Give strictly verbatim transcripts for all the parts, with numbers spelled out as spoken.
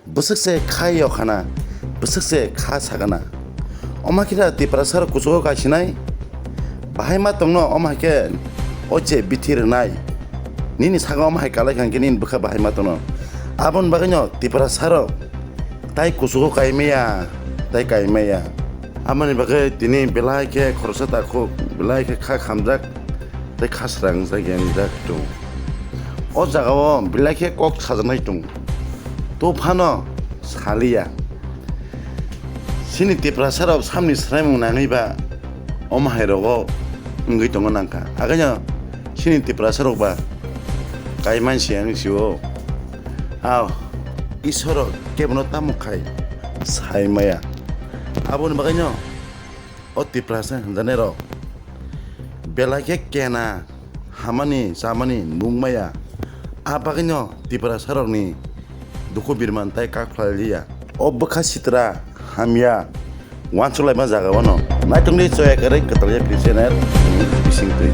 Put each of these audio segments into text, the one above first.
Bwswk se kha yokhana, bwswk se kha sakana. Omo khe da Tiprasa rok kuchugo kaisinai. Bahai ma tongno omo hai khe o je bithi rwnai. Nini saka omo hai kalai kha hwnkhe nini bwkha bahai ma tongno. Aboni bagwino Tiprasa rok tai kuchugo kaimaya, tai kaimaya. Aboni bagwi tini belai khe khoroksa takhuk, belai khe kha khamjak, tei kha srangjak yangjak tongo. O jagao belai khe kok sajaknai tongo. To phano saliya. Chini Tiprasa rok samni swraimung nangwi ba omo hai rogo wngwi tongo nangkha. Againo chini Tiprasa rok ba kaiman se wng sio. Ao Isoro kebono tamo khai sai maya. Aboni bagwino o Tiprasa hwnjanai rok belai khe kena hamani chamani nung maya. A bagwino Tiprasa rokni dukhu birman tai kak phlai liya. O bwkha sitra hamya. Uansuk laima jaga o no. Naitungdi choya kwrwi kwtal yapri channel bising twi.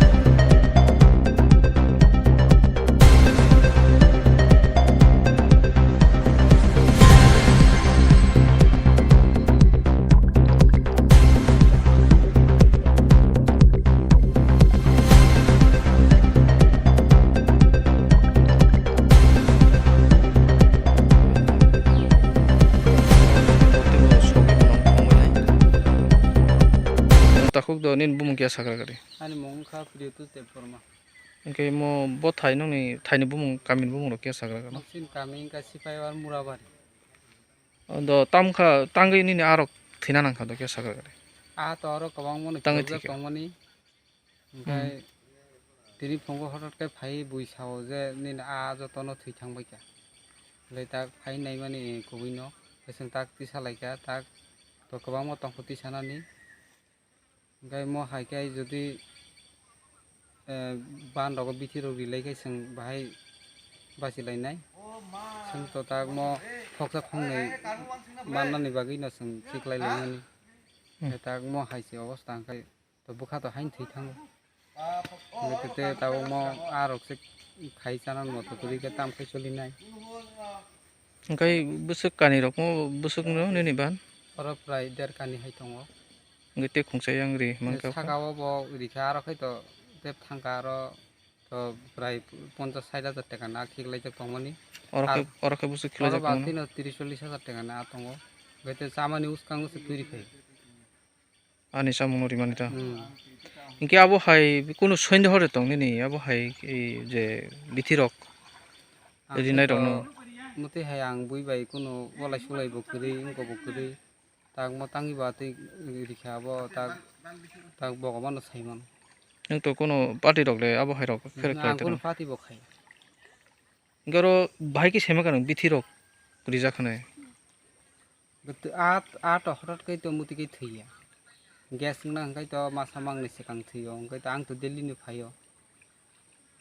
Takhuk do nini bumung khe sakra gari. Ani mung wngkha Priyoto Debbarma. Hwnkhe mo bo thai nokni thaini bumung kamini bumung rok khe sakra gari. Noksin kami wngkha Sipaiwar Murabari. O do tamkha tangwi nini arok thwina nangkha do khe sakra gari. A to oro kwbangma no tangwi thwikha. Tongmani. Hwnkhe tini phungo hothot khe phai bui sao je nini a jotono thwi thangbaikha. Belai tak phai naimani kubui no, bwswng tak tisa laikha, tak to kwbangma tongkho tisanani. Hwnkhe mo hai khe jodi, eh, ban rogo bithi rok rilai khe chwng bahai bachi lainai. Chwng to tak mo khoksa khongnwi mannani bagwi no chwng chiklai lainani. Hwnkhe tak mo hai se obostha hwnkhe. To bwkha to haino thwi thango. Hwnkhe tei tabukmo a rok se khai chana moto kwrwi khe tam khai cholinai. Hwnkhe bwswk kani rokmo bwswkno nini ban? Oro prai der kani hai tongo. Hwnkhe tei khungsa yang ri mankha. Saka o bo rikha aro khai to tei thangkha aro to prai ponchas sait hajar taka na khiklaijak tongmani. Oro khe, oro khe bwswk khiklaijak tongmani? Oro ba tino tris chollis hajar taka na tongo. Hwnkhe tei chamani uskango se twi riphai. Ani chamungno rimani ta. Hmm. Hinkhe abo hai kunu sondeho de tong nini, abo hai, e, je bithi rok rinai rokno. Muti hai ang bui bai kunu bolai sulai bo kwrwi, wngko bo kwrwi. Tak mo tangwi ba twi rikha abo, tak, tak bogomano saimano. Nwng to kunu party rok le abo hai rok pherek khlai tong. Ang kunu party bo khai. Hinkhe oro bahai khe saimankha nwng bithi rok rijak hinwi. Bwtwi a, a to hothot khe to muti khe thwiya. Gas wngna hwnkhe to masa mangni swkang thwiyo, hwnkhe to ang to daily ni phaio.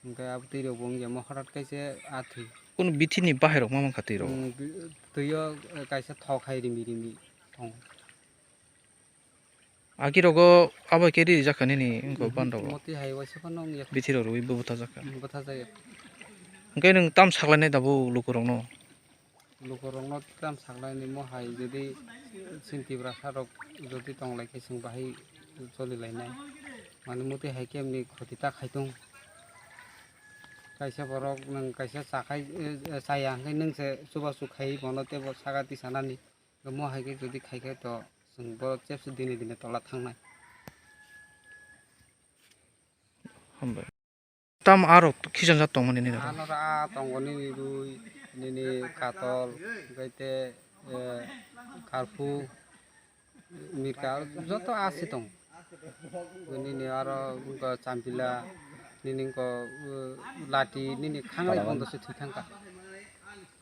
Hwnkhe abo twi rok bo wngya mo hothot khe se a thwi. Kunu bithi ni bahai rok ma mankha twi rok? Mm, bi-, twi o, eh, kaisa thok hai rimi rimi tongo. Agi rogo abo khe ri rijak kha nini wngkha ban rogo. Moti hai waisa phano wngya. Bithi rok rwi bo bwthajak kha. Mm, bwthajak ya. Hwnkhe nwng tam saklainai tabuk lukurokno? Lukurokno tam saklainai mo hai jodi chini Tiprasa rok jodi tonglai khe chwng bahai cholilainai. Mane moti hai khe mni khoti ta khai tong. Kaisa borok nwng kaisa chakhai, eh, chaya hwnkhe nwng se chubachu khai bono teibo saka tisanani. Omo hai khe jodi khai khe to chwng bo chepsa dine dine tola thangnai. Hambai. Tam arok khichongjak tongmani nini rok? Ano ra tongo nini rwi, nini katol, hwnkhe te, eh, karphu, mirka, joto a se tongo. Nini aro wngkha champila, nini wngkha, uh, lati, nini khangrai bondo se thwi thangkha.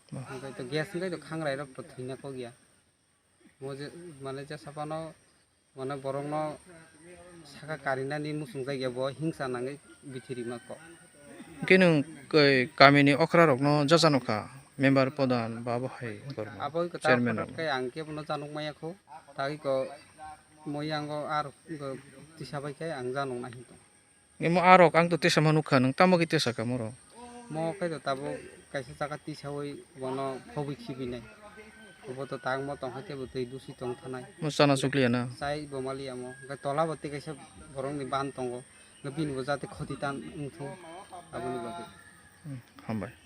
Hwnkhe to gas hwnkhe to khangrai rok to thwina kok ya. Mo je, mane jesa phano, mane borokno saka karinani muchungjak ya bo hingsa nangwi bithi rima kok. Hwnkhe nwng, eh, kamini okra rokno jajanokha, member, pradhan ba abo hai gorma, abo khe ta chairman photo rokno. Khe ang kebono janok maya kho, tagwi ko mo yango ar tisa bai khe ang janok nai hinto. Imo arok ang to tesa ma nukha, nwng tamo khe tesa kha moro? Mo khe to tabuk kaisa jaga tisaui bono phobwi khibinai. Obo to tangmo tongkha tei bo twi dusi tong thanai. Mo chana chukliya na. Chai bo maliya mo. Hwnkhe tola bo tei kaisa borokni ban tongo. Hwnkhe bini bo jate khoti tan wngthung aboni bagwi. Hambai.